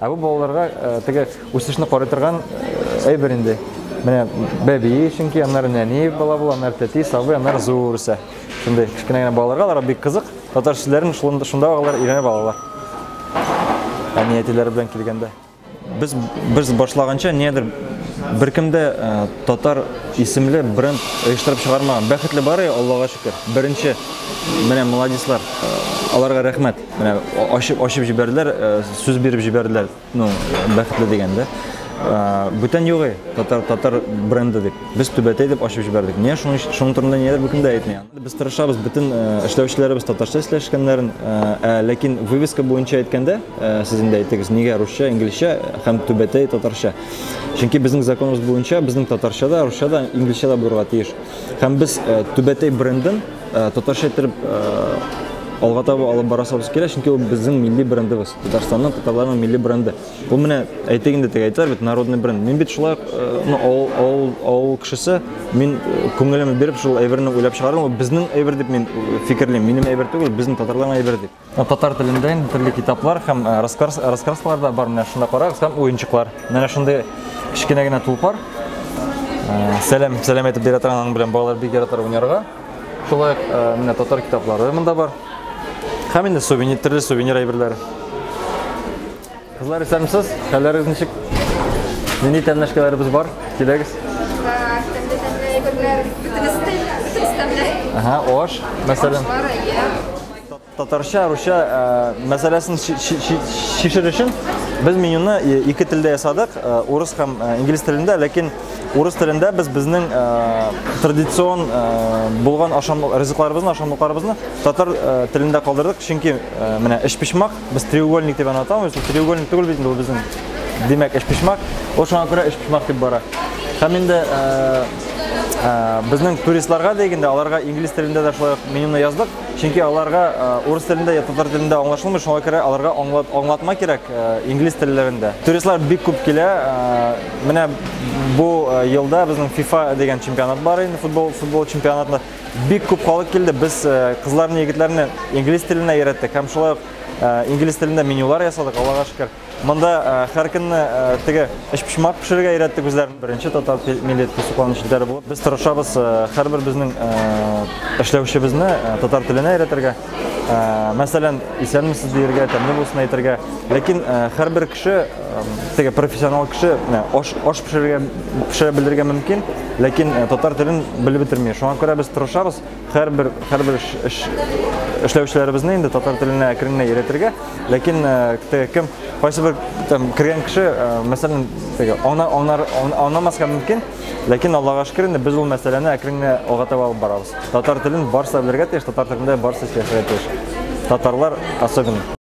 Ә бу балаларга теге үсешне карый торган әйбер инде. Менә бәби, чөнки аннары нәни бала була, аннары тәти, сабый, аннары зур үсә. Шундый кечкенә генә балаларга алар бик кызык. Татар сүзләрен шунда ук алар өйрәнеп алалар. Әни әтиләре белән килгәндә. Без башлаганча нидер беркем дә татар исемле бренд оештырып чыгармаган. Бәхетле бары, Аллага шөкер. Беренче менә молодецлар. Аларга рәхмәт. Менә ачып җибәрделәр, сүз биреп җибәрделәр. Ну, бәхетле дигәндә. Бүтән юк татар бренды дип. Без Түбәтәй дип ачып җибәрдек. Нигә шуның турында нигәдер беркем дә әйтми. Без тырышабыз бөтен эшләүчеләребез татарча сөйләшкәннәрен, ләкин вывеска буенча әйткәндә, сез инде әйтегез, нигә русча, инглизчә һәм Түбәтәй татарча? Чөнки безнең законыбыз буенча безнең татарча да, русча да, инглизчә дә булырга тиеш. Һәм без Түбәтәй брендын татарча иттереп алга таба алып барасыбыз килә, чөнки ул безнең милли брендыбыз. Татарстанның, татарларның милли бренды. Ул менә әйтик инде теге әйтәләр бит народный бренд. Мин бит шулай ну, авыл кешесе, мин күңелемә биреп шул әйберне уйлап чыгардым. Ул безнең әйбер дип мин фикерлим. Минем әйбер түгел, безнең татарларның әйбере дип. Татар телендә инде төрле китаплар һәм раскраскалар да бар. Менә шунда карагыз һәм уенчыклар. Менә шундый кечкенә генә тулпар. Сәлам, сәлам әйтеп бирә торган аның белән балалар бик яратар уйнарга. Шулай ук менә татар китаплары монда бар. Һәм инде сувенир, төрле сувенир әйберләре. Кызлар, исәнмесез? Хәлләрегез ничек? Нинди тәмләшкәләребез бар? Киләгез. Тәмле-тәмле әйберләр. Бөтенесе тәмле. Ага, аш, мәсәлән. Ашлар, әйе. Татарча, русча мәсьәләсен чишер өчен без менюны ике телдә ясадык, урыс һәм инглиз телендә, ләкин урыс телендә без безнең традицион булган ризыкларыбызны, ашамлыкларыбызны татар телендә калдырдык, чөнки менә өчпочмак без треугольник дип атамыз, треугольник түгел бит инде ул безнең. Димәк, өчпочмак. Ул шуңа күрә өчпочмак дип бара. Һәм инде безнең туристларга дигәндә, аларга инглиз телендә дә шулай ук менюны яздык. Чөнки аларга урыс телендә я татар телендә аңлашылмый, шуңа күрә аларга аңлатма кирәк инглиз телләрендә. Туристлар бик күп килә. Менә бу елда безнең FIFA дигән чемпионат бар инде, футбол чемпионаты. Бик күп халык килде. Без кызларны, егетләрне инглиз теленә өйрәттек һәм шулай ук инглиз телендә менюлар ясадык, Аллага шөкер. Монда һәр көнне теге өчпочмак пешерергә өйрәттек үзләрен. Беренче татар милли туклану челтәре булып, без тырышабыз һәрбер безнең эшләүчебезне татар теленә өйрәтергә. Мәсәлән, исәнмесез диергә, тәмле булсын әйтергә. Ләкин һәрбер кеше, теге профессионал кеше, аш пешерергә, пешерә белергә мөмкин, ләкин татар телен белеп бетерми. Шуңа күрә без тырышабыз һәрбер эшләүчеләребезне инде татар теленә әкрен генә өйрәтергә. Ләкин теге кем кайсы бер там кергән кеше, мәсәлән, теге аңламаска мөмкин, ләкин Аллага шөкер инде без ул мәсьәләне әкрен генә алга таба алып барабыз. Татар телен барысы белергә тиеш, татар телендә барысы сөйләшергә тиеш. Татарлар особенно.